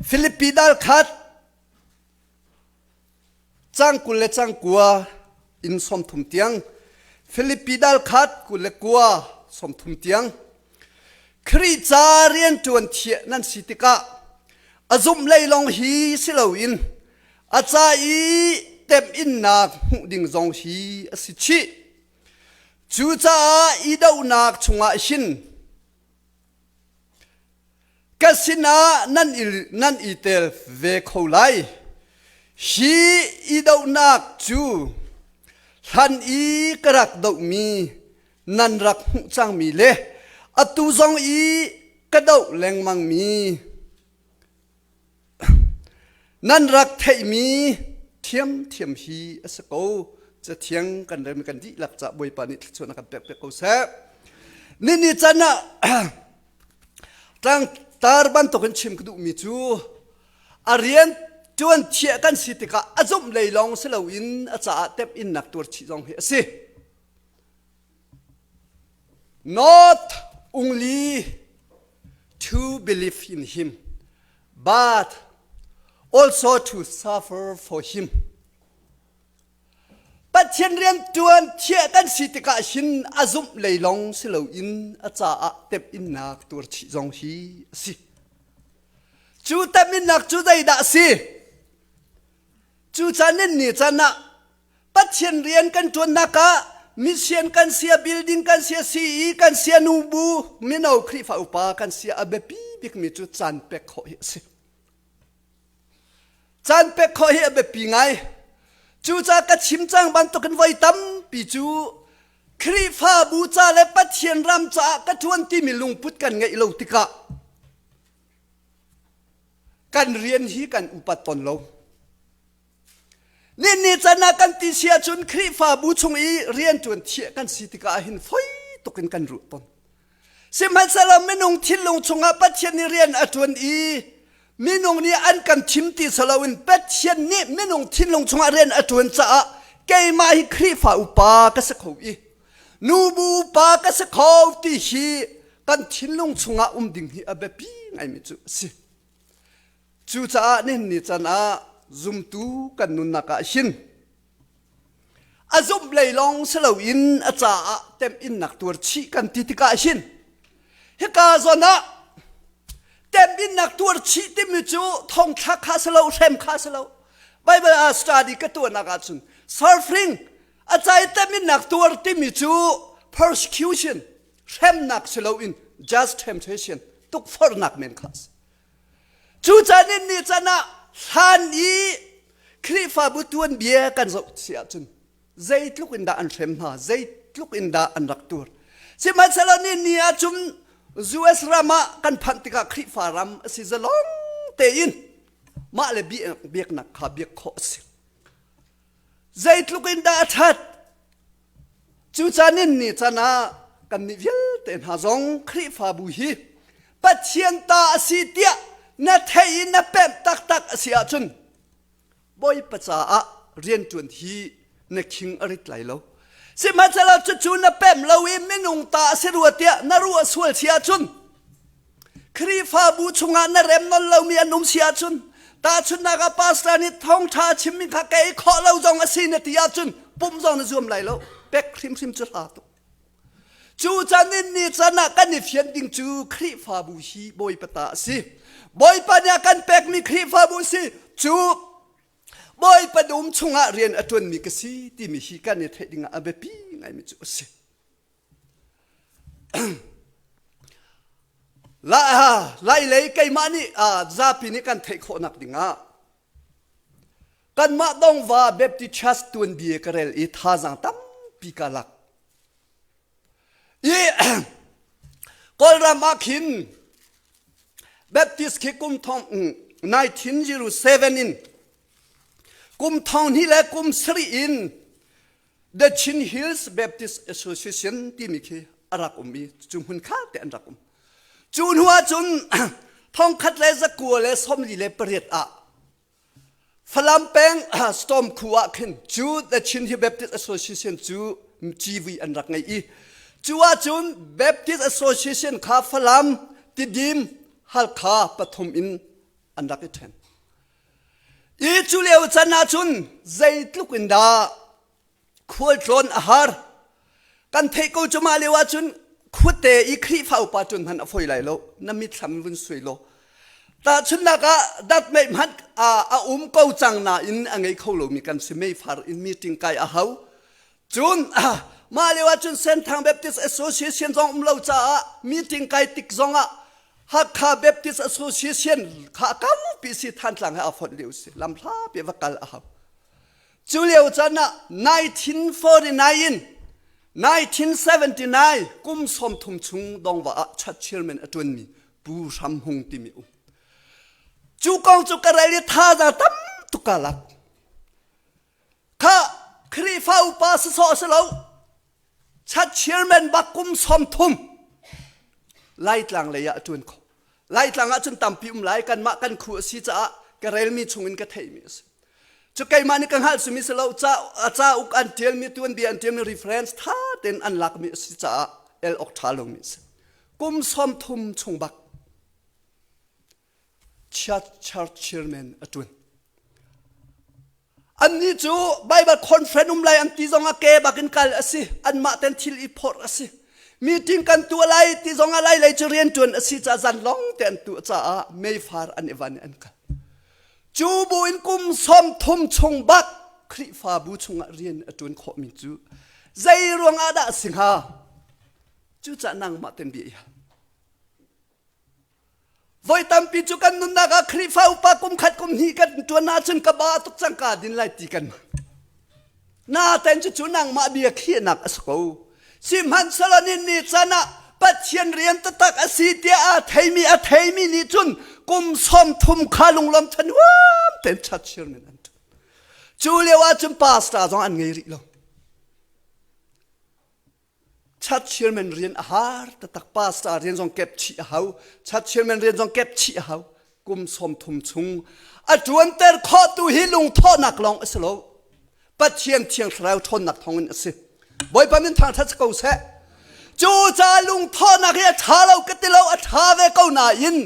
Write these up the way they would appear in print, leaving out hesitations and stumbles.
Filipi dal khat cang 20 le cang kua in 30 tiang. Filipi dal khat 29 30 tiang. Khrih ca rianṭuan thiah nan si tikah a zumh lei lawng hi si loin a ca i temhinnak hmuh ding zong hi a si chih. Cucaah i dohnak chungah hin ka sinah nan i, nan i tel ve kho lai. Hi i dohnak cu hlan i ka rak dohmi nan rak hmuh cangmi le atu zong i ka doh lengmangmi Nan rak theihmi ṭhiamṭhiam hi a si ko. Cathiang kan rem kan dihlak cah Bawipa nih thluachuah na kan pek piak ko seh. Nini can ah tlangtar bantukin chim ka duhmi cu a rian ṭuan thiah kan si tikah a zumh lei lawng si loin a caah temh innak tuar chih zong hi a si. Not only to believe in him, but also to suffer for him. Pathian rian ṭuan thiah kan si tikah hin a zumh lei lawng si loin a caah temhinnak tuar chih zong hi a si. Cu temhinnak cu zeidah a si? Cu caan in ni caan ah Pathian rian kan ṭuannak ah mission kan sia, building kan sia, CE kan sia, nubu, mino Khrihfa upa kan sia a biapi bikmi cu caan pek khawh hi a si. Caan pek khawh hi a biapi ngai. Cucaah ka chim cang bantukin voi tampi cu Khrihfabu ca le Pathian ram caah ka ṭuan timi lungput kan ngeih lo tikah kan rian hi kan upat tawn lo. Ni can ah kan ti si ahcun Khrihfabu chung i rianṭuan thiah kan si tikah hin foi tuk in kan ruah tawn. Sihmanhsehlaw minung thinlung chungah Pathian nih rian a ṭuan i minung nih an kan thim ti si loin Pathian nih minung thinlung chungah rian a ṭuan caah keimah hi Khrihfa upa ka si kho i nubu upa ka si kho ti hi kan thinlung chungah um ding hi a biapi ngaimi cu a si. Cucaah nihin ni can ah zumtu kan nunnak ah hin a zumh lei lawng si loin a caah temhinnak tuar chih kan ti tikah hin hika zawn ah temhinnak tuar chih timi cu thongthlak kha si lo hrem kha si lo Bible ah study ka tuahnak ahcun suffering a ca i temhinnak tuar timi cu persecution hremnak si loin just temptation tukforhnak men kha a si Cu caan in ni can ah hlan i Khrihfabu tuanbia kan zoh si ahcun zeitluk in dah an hrem hna, zeitluk in dah an rak tur. Sihmanhsehlaw ni ni ahcun US ram ah kan phanh tikah Khrihfa ram a si zalong tein mah le biaknak kha biak khawh a si. Zeitluk in dah a ṭhat? Cu caan in ni can ah kannih vialte hna zong Khrihfabu hi Pathian ta a si tiah na theih i na pemh taktak a si ahcun Bawipa caah rianṭuan hi na khing a rit lai lo. Sihmanhsehlaw cucu na pemh lo i minung ta a si rua tiah na ruah sual si ahcun Khrihfabu chungah na rem non lomi an um si ahcun tahchunhnak ah pastor nih thawngṭha a chimmi kha ka ei khawh lo zong a si na ti ahcun pumh zong na zuam lai lo pek hrimhrim cu hla tuk cu can in ni can ah kan i fian ding cu Khrihfabu hi Bawipa ta a si Bawipa nih a kan pekmi Khrihfabu si cu Bawipa dum chungah rian a ṭuanmi ka si timi hi kan i theih dingah a biapi ngaimi cu a si Lai lei keimah nih zapi nih kan theih khawhnak dingah kanmah Dongva Baptist Church tuanbia ka rel i thazaang tampi ka lak. I Kawlram ah khin Baptist khi kum thong 1907 in kum thong hnih le kum sarih in The Chin Hills Baptist Association timi khi a rak um i cu hmun kha te an rak um. Cu hnu ahcun thongkhat le zakua le sawmli le pariat ah Falam peng Storm khu ah khin cu The Chin Hill Baptist Association cu civui an rak ngei i cu ahcun Baptist Association kha Falam, Tidim, Halkha pathum in An rak i ṭhen. I cu lio can ahcun zeitluk in dah khualtlawn a har. Kan theih ko cu mah lio ahcun khuate i Khrihfa upa ṭuan hmanh a fawi lai lo. Na mitthlam vun sui law. Tahchunhnak ah datmei hmanh a um ko cang nain a ngei kho lomi kan si meifar in meeting kai a hau. Cun mah lio ahcun Senthang Baptist Association zong um lo caah meeting kai tik zongah Hakha Baptist Association kha kaupi si Thantlang he aa fonh lio si lamhlapi va kal a hau. Cu lio caan ah 1949 in 1979 kum 30 chung dongva ah church chairman a ṭuanmi Pu Hram Hung timi um. Cu kong cu ka rel i thazaang tam tuk ka lak. Kha Khrihfa upa sasawh si lo church chairman bak kum 30 Laitlang lei ah a ṭuan kho. Laitlang ah cun tampi um lai kanmah kan khu a si caah ka relmi chungin ka theihmi a si. Cu keimah nih ka hngalh simi si lo ca cauk an ṭialmi tuanbia an ṭialmi reference ṭha tein an lakmi a si caah el awk ṭha lomi a si. Kum 30 chung bak church church chairman a ṭuan. Annih cu Bible conference um lai an ti zong ah ke bak in kal a si. Anmah ten thil i phorh a si. Meeting kan tuah lai ti zong ah lai lei cu rianṭuan a si caah zan lawng te an tuah caah meifar an i van i an kal. Cu bu in kum 30 chung bak Khrihfabu chungah rian a ṭuan khawhmi cu zei ruang ah dah a si hnga? Cucaah nangmah ten bia i hal. Voi tampi cu kan nunnak ah Khrihfa upa kum khat kum hnih kan ṭuan ahcun ka ba tuk cang ka din lai ti kan Naten cu cu nangmah bia khiahnak a si ko. Sihmanhsehlaw ni ni can ah Pathian rian taktak a si tiah aa theimi a theimi nih cun kum 30 kha lunglawm thanuam tein church chairman an ṭuan. Cu lio ah cun pastor zong an ngei rih lo. Church chairman rian a har taktak pastor rian zong kep chih a hau church chairman rian zong kep chih a hau kum 30 chung a ṭuanter khawhtu hi lungthawhnak lawng a si lo Pathian thiang thlarau ṭhawnnak thawngin a si Bawipa min thangṭhat si ko seh cu ca lungthawhnak hi a ṭha lo ka ti lo a ṭha ve ko nain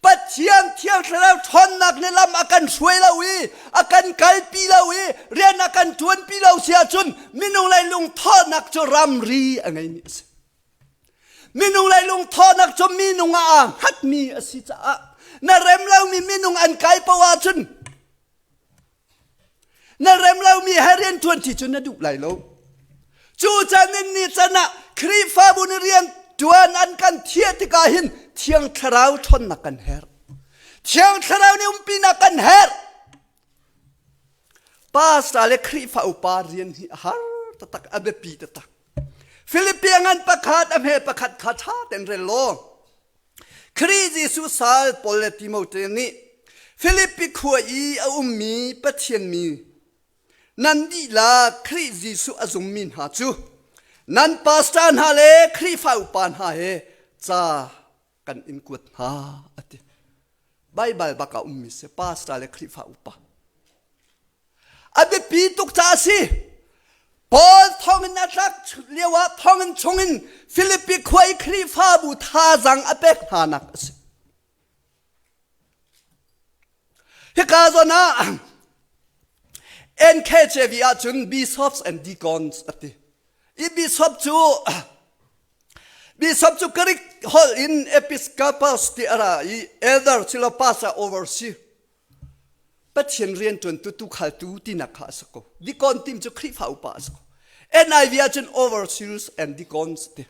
Pathian thiang thlarau ṭhawnnak nih lam a kan hruai lo i a kan kalpi lo i rian a kan ṭuanpi lo si ahcun minung lei lungthawhnak cu ramri a ngeimi a si. Minung lei lungthawhnak cu minung ah aa hngatmi a si caah na rem lomi minung an kai paoh ahcun Na rem lomi he rian ṭuanṭi cu na duh lai lo. Cu can in ni can ah Khrihfabu nih rian ṭuan an kan thiah tikah hin Thiang Thlarau ṭhawnnak kan herh. Thiang Thlarau nih umpinak kan herh. Pastor le Khrihfa upa rian hi a har taktak, a biapi taktak. Philippi ngan pakhat a hme pakhat kha ṭha tein rel law Khrih Jesuh sal Paul le Timote nih Filipi khua i a ummi Pathian mi nan dihlak Khrih Jesuh a zummi hna cu nan pastor hna le Khrihfa upa hna he ca kan in kuat hna a ti. Baibal bak a ummi si pastor le Khrihfa upa. A biapi tuk caah a si. Paul thonginn a tlak lioah thonginn chungin Filipi khua i Khrihfabu thazaang a pek hnanak a si. Hika zawn ah NKJV ahcun bishops and deacons a ti. I bishop cu bishop cu Greek holh in episkopos ti a ra i elder silo pastor overseer Pathian rianṭuantu tukhaltu tinak kha a si ko. Deacon tim cu Khrihfa upa a si ko. NIV ahcun overseers and deacons ti.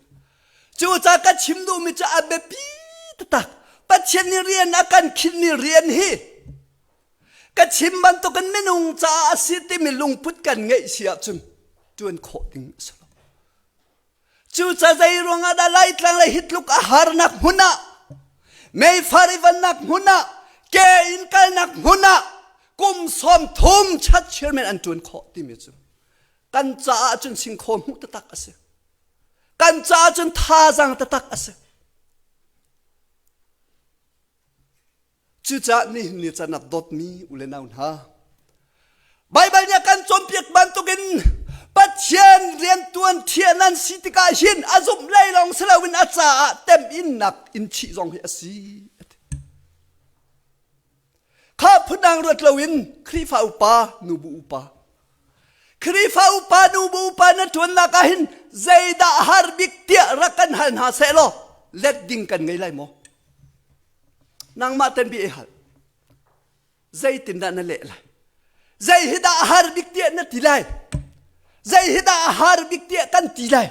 Cucaah ka chim duhmi cu a biapi taktak. Pathian nih rian a kan khinhmi rian hi ka chim bantukin minung caah a si timi lungput kan ngeih si ahcun ṭuan khawh ding a si lo. Cucaah zei ruangah dah Laitlang le hi tluk a harnak hmun ah meifar i vannak hmun ah ke in kalnak hmun ah kum 30 chat chairman an ṭuan khawh timi cu kan caah cun singkhaw hmuh taktak a si. Kan caah cun thazaang taktak a si. Cucaah nihin ni can ah dawtmi u le nau hna, Baibal nih a kan cawnpiak bantukin Pathian riantuan thiah nan si tikah hin a zumh lei lawng si loin a caah temhinnak in chih zong hi a si. phundang ruat loin Khrihfa upa nubu upa Khrihfa upa nubu upa na ṭuannak ah hin zeidah har bik tiah rak kan hal hna seh law let ding kan ngei lai maw? Nangmah ten bi i hal. Zeitindah na leh lai? Zei hi dah a har bik tiah na ti lai? Zei hi dah a har bik tiah kan ti lai?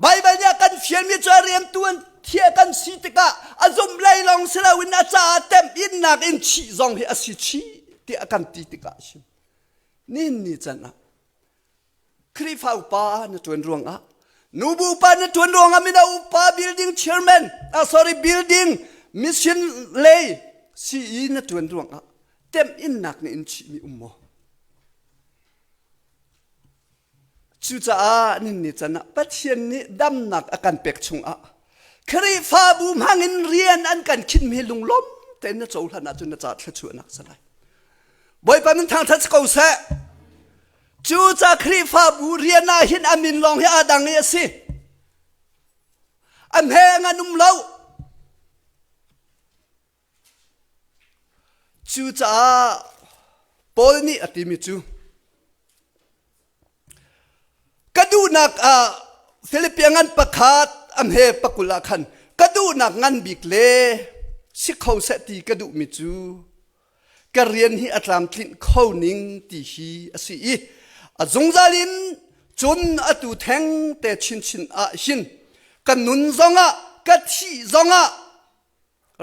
Baibal nih a kan fialmi cu a riantuan thiah kan si tikah a zumh lei lawng si loin a caah temhinnak in chih zong hi a si chih tiah a kan ti tikah a chim. Nihin ni can ah Khrihfa upa na ṭuan ruangah nubu upa na ṭuan ruangah mino upa building chairman ah sorry building mission lei CE na ṭuan ruangah temhinnak na in chihmi um maw? Cucaah ninni can ah Pathian nih damnak a kan pek chungah Khrihfabu hmangin rian an kan khinhmi lunglawm tein na cohlan ahcun na caah thluachuahnak si lai. Bawipa min thangṭhat si ko seh. Cucaah Khrihfabu rian ah hin a min lawng hi aa dang i a si. A hme ngan um lo. Cucaah Paul nih a timi cu ka duhnak ah Philippian ngan pakhat a hme pakul ah khan ka duhnak ngan bik le si kho seh ti ka duhmi cu ka rian hi a tlamtlinh kho ning ti hi a si i a zungzal in cun atu theng te chinchin ah hin ka nun zongah ka thih zongah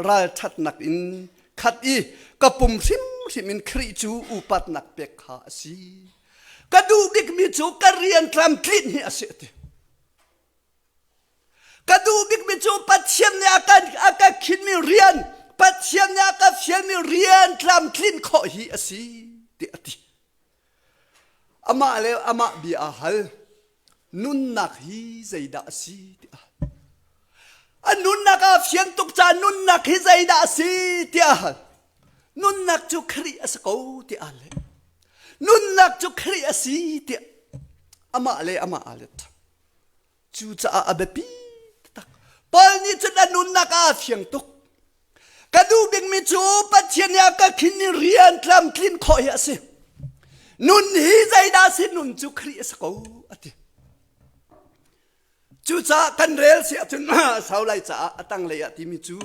ralṭhatnak in khat i ka pum hrimhrim in Khrih cu upatnak pek kha a si. Ka duh bikmi cu ka rian tlamtlinh hi a si a ti. Ka duh bikmi cu Pathian nih a kan a ka khinmi rian, Pathian nih a ka fialmi rian tlamtlinh khawh hi a si ti a ti. Amah le amah bia aa hal. Nunnak hi zeidah a si tiah. A nunnak aa fian tuk caah nunnak hi zeidah a si tiah a hal. Nunnak cu Khrih a si ko tiah aa leh. Nunnak cu Khrih a si tiah amah le amah aa let. Cucaah a biapi taktak. Paul nih cun a nunnak ah aa fiang tuk. Ka duh bikmi cu Pathian nih a ka khin i rian tlamtlin khawh hi a si. Nun hi zeidah a si? Nun cu Khrih a si ko a ti. Cucaah kan rel si ahcun sau lai caah a tanglei ah timi cu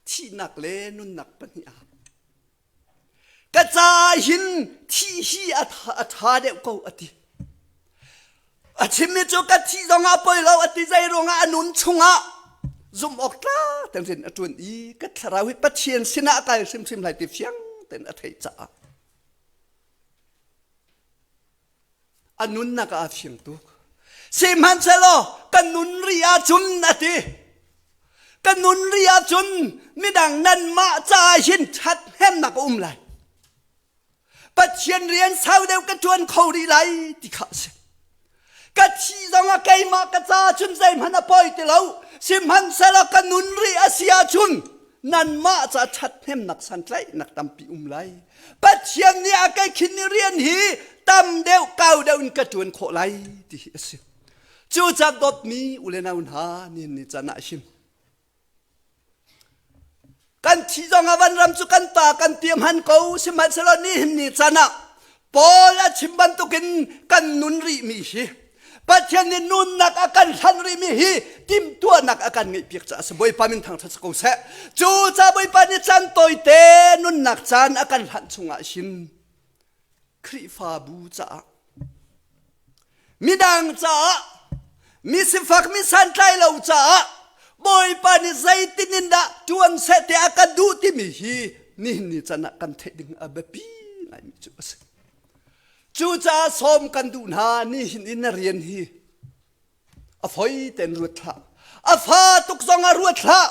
thihnak le nunnak pahnih ah Ka caah hin thih hi a ṭha deuh ko a ti. A chimmi cu ka thih zongah poi lo a ti zei ruangah a nun chungah zumh awk tlak tein rian a ṭuan i ka thlarau hi Pathian sinah a kai hrimhrim lai ti fiang tein a theih caah a nunnak ah a fiang tuk. Sihmanhsehlaw ka nun rih ahcun a ti. Ka nun rih ahcun midang nanmah caah hin ṭhathnemnak a um lai. Pathian rian sau deuh ka ṭuan kho rih lai ti kha a si. Ka thi zongah keimah ka caah cun zeihmanh a poi ti lo. Sihmanhsehlaw ka nun rih a si ahcun nanmah ca ṭhathnemnak santlaihnak tampi um lai. Pathian nih a ka khinmi rian hi tam deuh kau deuh in ka ṭuan khawh lai ti hi a si. Cucaah dawtmi u le nau hna nihin ni caan ah hin kan thi zong ah vanram cu kan ta kan tiam han ko sihmanhsehlaw nihin ni caan ah Paul a chim bantukin kan nun rihmi hi Pathian nih nunnak a kan hlanh rihmi hi timhtuahnak a kan ngeihpiak caah a si. Bawipa min thangṭhat si ko seh. Cu ca Bawipa nih caan tawite nunnak caan a kan hlanh chungah hin Khrihfabu caah midang caah mi sifak mi santlai lo caah Bawipa nih zeitin in dah ṭuan seh tiah a kan duh timi hi nihin ni can ah kan theih ding a biapi ngaimi cu a si. Cucaah sawm kan duh hna nihin in na rian hi a foi tein ruat hlah. A fa tuk zong ah ruat hlah.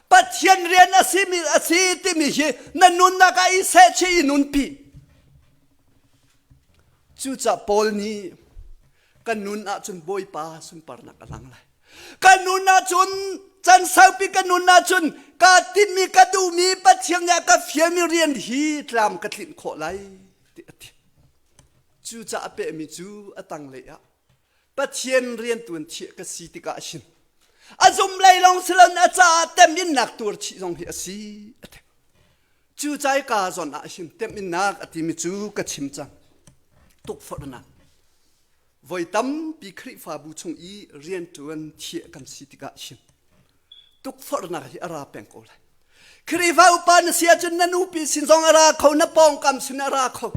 Pathian rian a simi a si timi hi na nunnak ah i sehchih i nunpi. Cucaah Paul nih kan nun ahcun Bawipa sunparnak a lang lai. Ka nun ahcun can saupi ka nun ahcun kaa tinhmi ka duhmi Pathian nih a ka fialmi rian hi tlam ka tlinh khawh lai ti a ti. Cucaah a pehmi cu a tanglei ah Pathian riantuan thiah ka si tikah a chim. A zum lei lawng si loin a caah teminnak tuar chih zong hi a si a ti. Cu cai ka zawn ah hin temhinnak a timi cu ka chim cang. Tukforhnak. Voi tampi Khrihfabu chung i rianṭuan thiah kan si tikah hin tukforhnak hi a ra peng ko lai. Khrihfa upa na si ahcun na nupi sin zong a ra kho, na pawngkam sin a ra kho.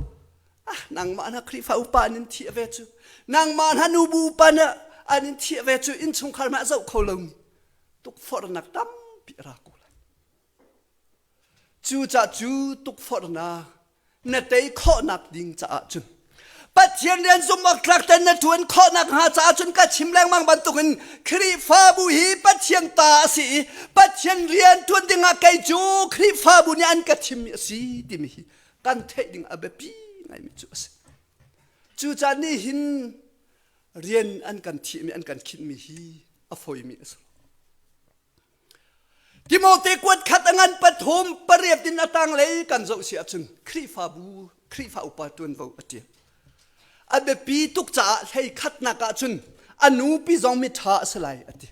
Ah, nangmah na Khrihfa upa an in thiah ve cu. Nangmah na nubu upa na an in thiah ve cu innchungkhar hmanh a zoh kho lomi tukforhnak tampi a ra ko lai. Cucah cu tukforhnak na tei khawhnak ding caah cun Pathian rian zumhawktlak ten na ṭuan khawhnak hnga caah cun ka chim lengmang bantukin Khrihfabu hi Pathian ta a si i Pathian rian ṭuan dingah kei cu Khrihfabu nih an ka thimmi a si timi hi kan theih ding a biapi ngaimi cu a si. Cucaah nihin rian an kan thihmi an kan khinhmi hi a fawimi a si. Timote kuat khat a ngan pathum pariat in a tanglei kan zoh si ahcun Khrihfabu Khrihfa upa ṭuanvo a ṭial. A biapi tuk caah hlei khatnak ahcun a nupi zong miṭha a si lai a ti.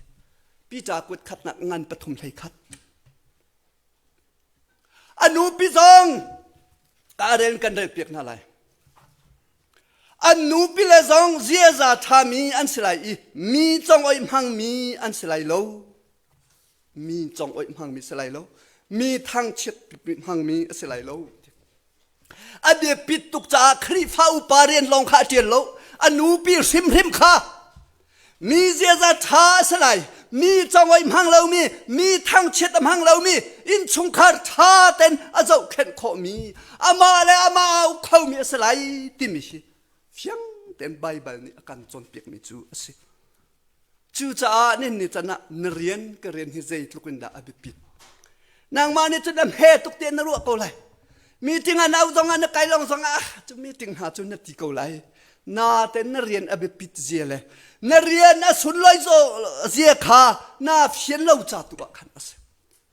Peter kuat khatnak ngan pathum hlei khat. A nupi zong ka rel kan rel piak hna lai. An nupi le zong ziaza ṭhami an si lai i mi congoih hmangmi an si lai lo. Mi congoih hmangmi si lai lo. Mi thangchiat hmangmi a si lai lo. A biapit tuk caah Khrihfa upa rian lawng kha a ṭial lo. A nupi hrimhrim kha Mi ziaza ṭha a si lai. Mi congoih hmang lomi, mi thangchiat a hmang lomi, innchungkhar ṭha tein a zohkhenh khawhmi, amah le amah aa uk khomi a si lai timi hi fiang tein Baibal nih a kan cawnpiakmi cu a si. Cucaah nihin ni can ah na rian ka rian hi zeitluk in dah a biapit. Nangmah nih cun a hme tuk tiah na ruah ko lai. Meeting ah na au zong ah na kai lawng zong ah cu meeting hna cu na ti ko lai. Na ten na rian a biapit zia le na rian a sunlawi zia kha na fian lo ca tu ah khan a si.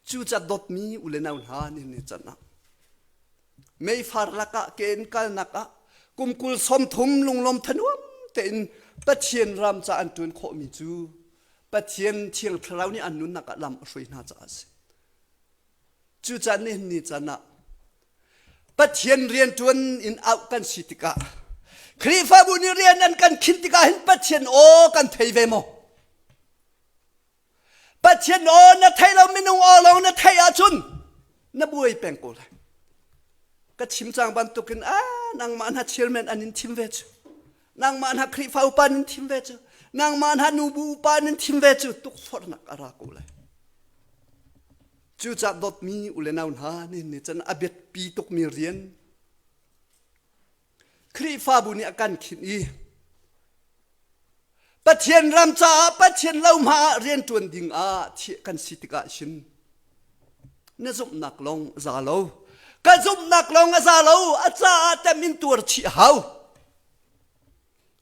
Cuca dawtmi u le nau hna ni ni can ah meifar lakah ke in kalnak ah kum kul 30 lunglawm thanuam tein Pathian ram ca an ṭuan khawhmi cu Pathian Thiang Thlarau nih an nunnak ah lam a hruai hna caah a si. Cucaah nihin ni caan ah Pathian rianṭuan in auh kan si tikah Khrihfabu nih rian an kan khinh tikah hin Pathian aw kan thei ve maw? Pathian aw na thei lo minung aw lawng na theih ahcun na buai peng ko lai. Ka chim cang bantukin ah nangmah hna chairman an in thim ve cu. Nangmah hna Khrihfa upa nan thim ve cu. Nangmah hna nubu upa nan thim ve cu tukforhnak a ra ko lai. Cucaah dawtmi u le nau hna nihin ni cun a biapi tukmi rian Khrihfabu nih a kan khinh i Pathian ram caah Pathian lohma ah rianṭuan ding ah thiah kan si tikah hin na zumhnak lawng a za lo. Ka zumhnak lawng a za lo, a caah tem in tuar chih a hau.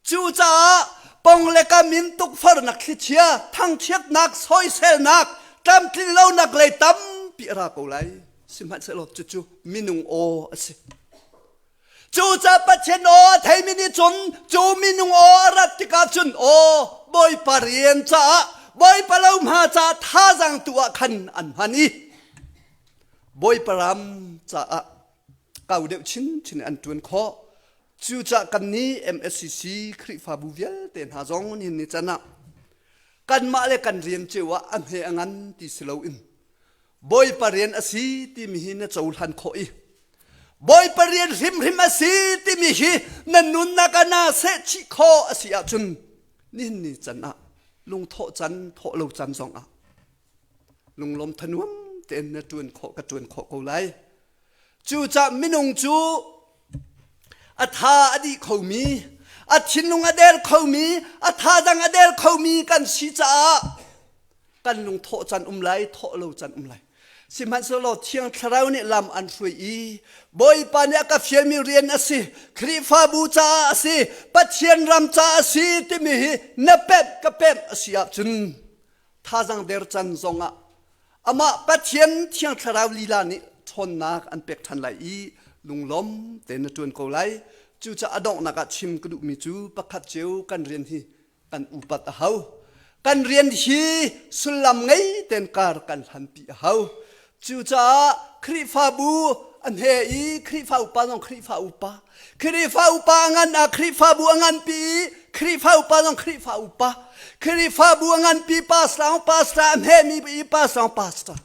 Cucaah pong le kam in tukforhnak thlichia, thangchiatnak, soiselnak, tlamtlin lonak lei tampi a ra ko lai. Sihmanhsehlaw cucu minung aw a si. Cucaah Pathian aw a theimi nih cun cu minung aw a rat tikah cun aw Bawipa rian caah Bawipa lohma caah thazaang tu ah khan an hman i Bawipa ram caah kau deuh chinchin an ṭuan khawh. Cucaah kannih MSCC Khrihfabu vialte hna zong nihin ni can ah kanmah le kan rian cio ah a hme a ngan ti si loin Bawipa rian a si timi hi na cohlan khawh i Bawipa rian hrimhrim a si timi hi na nunnak ah naa sehchih khawh a si ahcun nihin ni can ah lungthawh can thawh lo can zong ah lunglawm thanuam tein na ṭuan khawh ka ṭuan khawh ko lai. Cucaah minung cu a tha a dih khomi, a thinlung a der khomi, a thazang a der khomi kan si caah kan lung thawh can um lai, thawh lo can um lai. Sihmanhsehlaw Thiang Thlarau nih lam an hruai i Bawipa nih a ka fialmi rian a si, Khrihfabu caah a si, Pathian ram caah a si timi hi na pemh ka pemh a si ahcun thazang der can zongah amah Pathian Thiang Thlarau lila nih ṭhawnnak an pek ṭhan lai i lunglawm tein na ṭuan ko lai. Cucaah a donghnak ah chim ka duhmi cu pakhat cio kan rian hi kan upat a hau. Kan rian hi sullam ngei tein kar kan hlanpi a hau. Cucaah Khrihfabu A hme i Khrihfa upa zong Khrihfa upa. Khrihfa upa a ngan ah Khrihfabu a nganpi i Khrihfa upa zong Khrihfa upa. Khrihfabu a nganpi pastor pastor a hmemi i pastor pastor.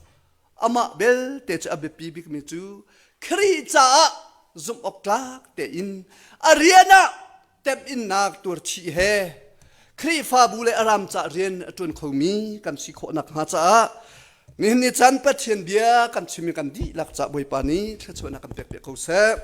Amah belte cu a biapi bikmi cu Khrih caah zumh awk tlak tein a rian ah temhinnak tuarchih he Khrihfabu le a ram ca rian a ṭuan khomi kan si khawh nakhnga caah nihin ni caan Pathian bia kan chimmi kan dihlak ca Bawipa nih thluachuahnak kan pek piak ko seh.